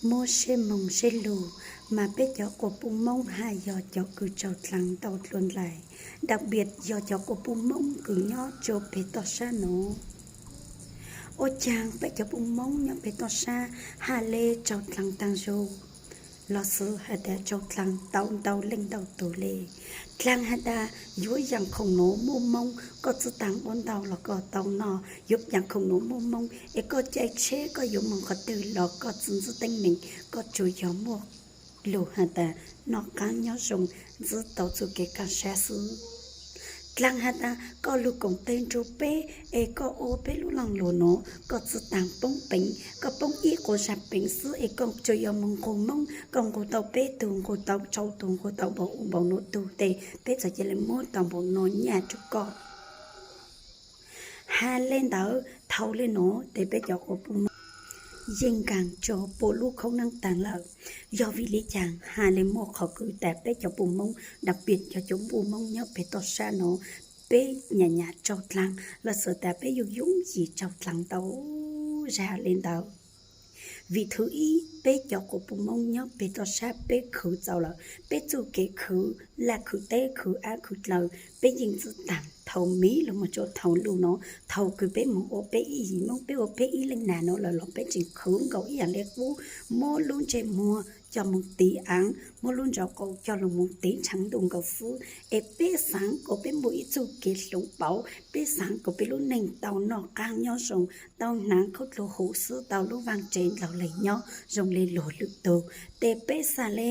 Muab seb moog seb lug, mas peb cov quas puj Moob haj yog cov kws tsaug dlaag ntau dlua ndlaig, dab piam yog cov quas puj Moob kws nyob rua peg toj sab nuav. Ua caag peb cov puj Moob nyob peg toj sab haj le tsaug dlaag taag zug, los xwb has tas tsaug dlaag tau ntau leej ntau tug le. Dlaag has tas yuav yaam khoom nuav muaj Moob koj txwj taag ua ntau los koj tau noj, yuav yaam khoom nuav muaj Moob es koj caij tsheb koj yuav moog qhov twg los koj txwj ntxwb teeb meem, koj tsuas yog muaj lug has tas noj qaab nyob zoo, ntxwb tau txuj kev kaaj sab xwb. Dlaag has tas koj lug koom teg nrug peb es koj ua peb lub laaj lug nuav koj txwj taag poob peev, koj poob ib quas zag peev xwb es koj tsuas yog moog nqug Moob, koj nqug tau peb tug, nqug tau rau tug, nqug tau npaum u npaum nuav tug tes peb txawm ca le muab tau npaum nuav nyaj rua koj. Has le ntawd thaus le nuav tes peb cov quas puj Moob yeej nkaag rua puj lub khoob neeb taag lawm. Yog vim le caag has le muaj qhov kws tas peb cov puj Moob, dab piam cov puj Moob nyob peg toj sab nuav, peb nyam nyam tsaug dlaag los xwb tas peb yug yooj yim tsaug dlaag ntau zag le ntawd. Vim thwv ib, peb cov quas puj Moob nyob peg toj sab peb khwv txaus lawm, peb txuj kev khwv, laj khwv teb khwv ab khwv dlaws, peb yeej txwj taag thaus miv lug moog rua thaus lug nuav, thaus kws peb moog ua peb ib yim Moob, peb ua peb ib leej nag nuav lawm los peb tseem khwv nkaus ib yaam le qub, muab lub ntsej muag coj moog tiv aav, muab lub ntsauv qaum coj lug moog tiv tshaav ntuj nkaus xwb. Es peb xaav kuas peb muaj ib txuj kev hloov pauv, peb xaav kuas peb lub neej tau noj qaab nyob zoo, tau hnaav khaub dluag huv xwb, tau lub vaaj tse ndlaug leeg nyob zoo le luag lwm tug, tes peb xaav le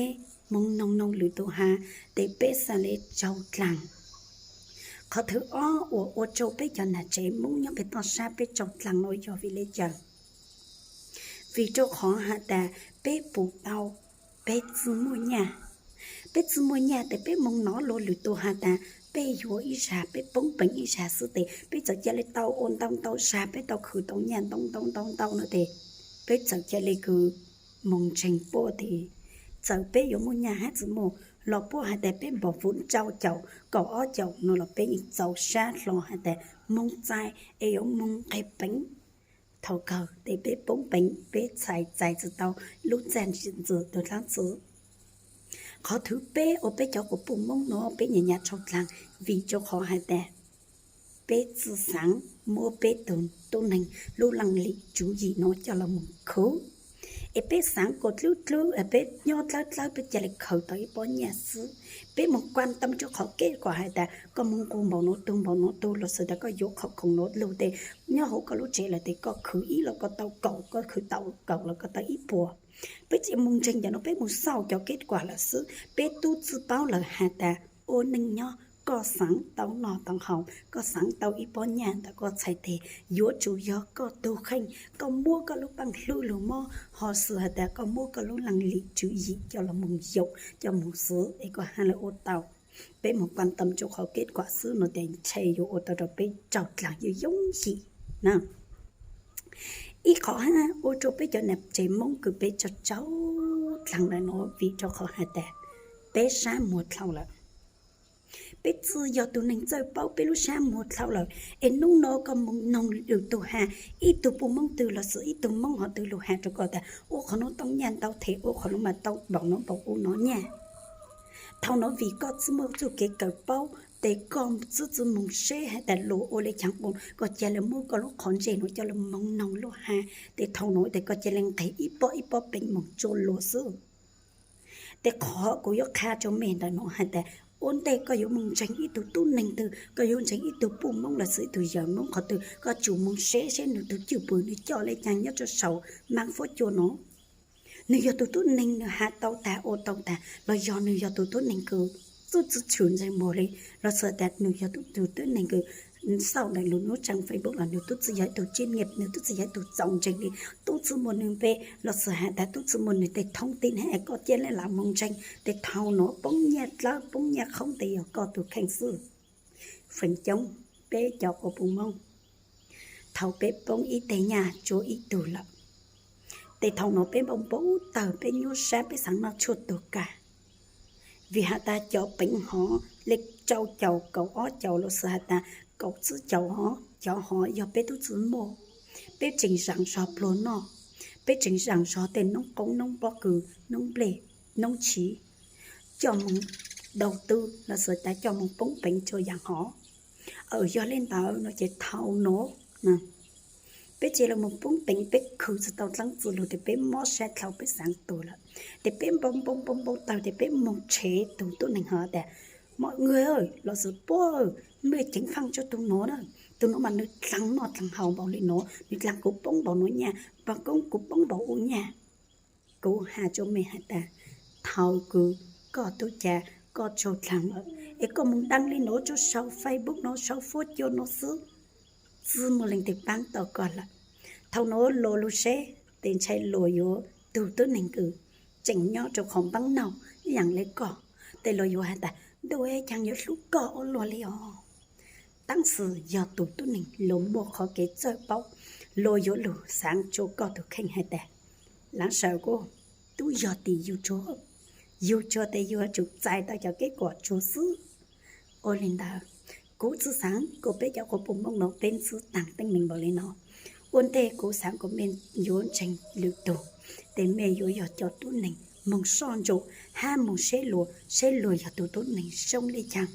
moog noog noog lwm tug has, tes peb xaav le tsaug dlaag. Qhov thwv ob uas ua rua peb cov nam tsev Moob nyob peg toj sab peb tsaug dlaag nuav yog vim le caag? Vim rua qhov has tas peb pum tau peb txwj muaj nyaj. Peb txwj muaj nyaj tes peb moog nov luag lwm tug has tas peb yuav ib zag, peb poob peev ib zag xwb tes peb txawm ca le tau ua ntau ntau zag, peb tau khwv tau nyaj ntau ntau ntau ntau nuav tes peb txawm ca le kws moog ntseeg puab tes txawm peb yuav muaj nyaj hab tsi muaj los puab has tas peb npog vum rau caum kaum ob caum nuav los peb yeej txaus sab hlo has tas moog txais es yuav moog nqeg peev. Thaus kawg tes peb poob peev, peb txhais txais tsi tau lub txaj ntxwv tug dlaab tsi. Qhov thwv peb uas peb cov quas puj Moob nuav peb nyam nyam tsaug dlaag vim rua qhov has tas peb txwj xaav muab peb tug tub neeg lub laaj lim tswv yim nuav coj los moog khwv. Es peb xaav kuas dlub dlub, peb nyob dlawb dlawb peb ca le khaws tau ib pob nyaj xwb. Peb moog kuas tau rua qhov kev kuas has tas koj moog nqug npaum nuav tug npaum nuav tug los xwb tas koj yuav qhov khoom nuav lug tes nyob huv koj lub tsev lawm tes koj khwv ib los koj tau kaum, koj khwv tau kaum los koj tau ib puas. Peb tsi moog ntseeg cov nuav, peb moog xauj cov kev kuas lawm xwb. Peb tub txwj paub lawm has tas ua neej nyob koj xaav tau noj tau haus, koj xaav tau ib pob nyaj ntawm koj txhais tes yuav tsum yog koj tug kheej, koj muab koj lub paaj hlub lug mob ho xwb has tas koj muab koj lub laaj lim tswv yim coj los moog yaum coj moog xwv es koj ha le ua tau. Peb moog kuas tau rua qhov kev kuas xwb nuav tes ntshe yuav ua tau rua peb tsaug dlaag yooj yim na. Ib qhov hab ua rua peb cov nam tsev Moob kws peb tsaug tsaug dlaag lawm nuav vim rua qhov has tas peb sab muag dlhau lawm. Peb txwj yog tug neeg txawj paub peb lub sab muag dlhau lawm. Es nub nuav koj moog noog lwm tug has, ib tug puj Moob twg los xwb ib tug Moob hov twg lug has rua koj tas ua qhov nuav tau nyaj ntau them, ua qhov nuav mas tau npaum nuav npaum u nuav nyaj. Thaus nuav vim koj txwj muaj txuj kev kawm paub tes koj txwj txwj moog seb has tas luag ua le caag ua, koj ca le muab koj lub qhov ntsej nuav coj lug moog noog luag has tes thaus nuav tes koj ca le nqeg ib pob ib pob peev moog tsua luag xwb. Tes qhov kuv yuav qha rua mej ntawm nuav has tas ua ntej koj yuav moog ntseeg ib tug tub neeg twg, koj yuav ntseeg ib tug puj Moob los xwb ib tug yawm Moob qhov twg, koj tsum moog seb seb nwg tug cwj pwm nwg coj le caag nyob rua saum maam fuab cua nuav. Nwg yog tug tub neeg nwg has tau tag ua tau tag los yog nwg yog tug tub neeg kws txwj txwj tshwm ntseeg muag le, los xwb tas nwg yog tug tub neeg kws xauj ntawm lub nuav tsaab Facebook los nwg tub txwj yog ib tug tsiab nyaj, nwg tub txwj yog ib tug txaus ntseeg le, tub txwj muaj nwg npe los xwb has tas tub txwj muaj nwg tej thoob tib na, koj ca le lam moog ntseeg tes thaus nuav poob nyaj dlawb poob nyaj qhoob tes yog koj tug kheej xwb. Feem coob peb cov quas puj Moob thaus peb poob ib teg nyaj tsua ib tug lawm tes thaus nuav peb npau npau tawg, peb nyuaj sab, peb xaav noj tshuaj tug kag. Vim has tas cov peev hov le rau caum kaum ob caum los xwb has tas kaum tsib caum hov, cov hov yog peb tub txwj muaj, peb tseem zaav zog pluag noj. Peb tseem zaam zog tej noob qoob noob pob kws noob nplej noob tshiv coj moog dau tw los xwv tas coj moog poob peev rua yaam hov. Yog le ntawd no ces thaum nuav peb cia li moog poob peev, peb khwv tsi tau dlaab tsi lug tes peb mob sab dlhau peb xaav tuag lawm, tes peb npau npau npau npau taag tes peb moog tshev tug tuab neeg hov tas, mog nwg los xwv puab, mej ceev faaj rua tug nuav na, tug nuav mas nwg dlaag noj dlaag haus npaum le nuav, nwg dlaag kuv poob npaum nuav nyaj, npaag koob kuv poob npaum u nyaj. Kuv has rua mej has tas, thaum kws koj tub ca koj tsaug dlaag lawm es koj moog dlaag le nuav rua sau Facebook nuav sau fuab cua nuav xwb, tsi muaj leej twg paab tau koj lawm. Thaum nuav luas lug seb tes ntshai luas yuav tug tuab neeg kws tseem nyob rua qhov npaab noj ib yaam le koj, tes luas yuav has tas, ntuj, caag yuav hlub koj ua luaj le os. Tab sis yog tug tuab neeg luas muaj qhov kev txawj paub, luas yuav lug xaav rua koj tug kheej has tas, laav sawv kuv, tub yog tim yug tsuag, yug tsuag tes yug yuav tsum txais tau cov keb kuam tsuag xwb. Ua le ntawd, kuv tsi xaav kuas peb cov quas puj Moob nuav peb ntxub taag teeb meem npaum le nuav. Ua ntej kuv xaav kuas mej yuav ntseeg lwm tug, tes mej yuav yog cov tuab neeg moog soj ntsug hab moog seb luas, seb luas yog tug tuab neeg zoo le caag.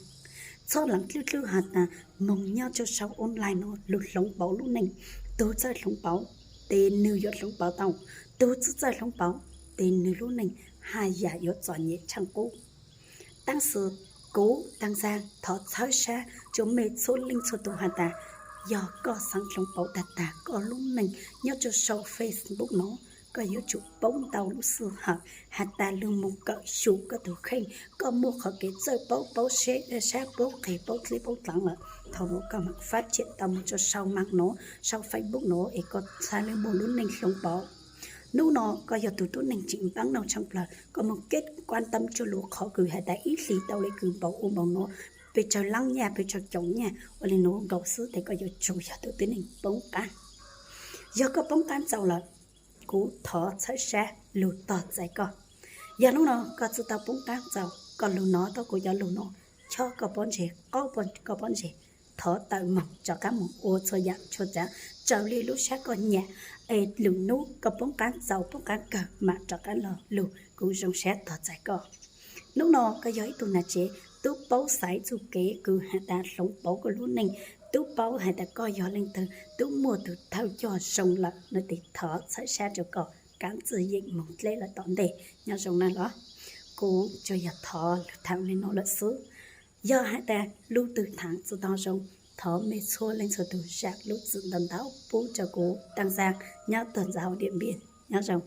Txhob laav dlwb dlwb has tas moog nyob rua sau online nuav lug hloov pauv lub neej. Tug txawj hloov pauv tes nwg yuav hloov pauv tau, tug tsi txawj hloov pauv tes nwg lub neej haj yam yuav txom nyem tshaaj qub. Tab sis kuv Taag Xaag thov txhawb sab rua mej txhua leej txhua tug has tas, yog koj xaav hloov pauv taag taag koj lub neej nyob rua sau Facebook nuav, koj yuav tsum paub ntau lub sij hawm has tas lug moog kawm xyum koj tug kheej, koj muaj qhov kev txawj paub, paub sab paub qeg, paub dleb paub dlaav lawm, thaum nuav koj maam fab tshem tau moog rua sau maam nuav, sau Facebook nuav es koj txhaj le moog lub neej hloov pauv. Nub nuav koj yog tug tuab neeg tseem npaab noj tshaaj plawg, koj moog keb kuas tam rua luas qhov kws has tas ib hlis tau le kws npaum u npaum nuav, pes tsawg laab nyaj, pes tsawg caum nyaj, ua le nuav nkaus xwb tes koj yuav tsum yog tug tuab neeg poob qaab. Yog koj poob qaab txaus lawm, kuv thov txhawb sab lug tog txais koj. Yog nub nuav koj tsi tau poob qaab txaus, koj lug nov tau kuv cov lug nuav, chob koj pob ntseg, qaub koj pob ntseg, thov tawm moog rov qaab moog ua txhua yaam txhua tsaav raws le lub sab koj nyam, es lwm nub koj poob qaab txaus poob qaab kawg maam rov qaab los lug, kuv zoo sab tog txais koj. Nub nuav koj yog ib tug nam tsev tub paub xaiv txuj kev kws has tas hloov pauv koj lub neej, tub paub has tas koj yog leej twg, tub muaj tug thawj coj zoo lawm no tes thov txhawb sab rua koj kav txwj yeem moog dleb lawm tom ntej. Nyob zoo na los, kuv tsuas yog thov lug thaam le nuav lawm xwb. Yog has tas lub twg thaam tsi tau zoo, thov mej txhua leej txhua tug zaam lub txim ntau ntau pub rua kuv Taag Xaag nyob tuag ntxov hauv Diam Npiam. Nyob zoo.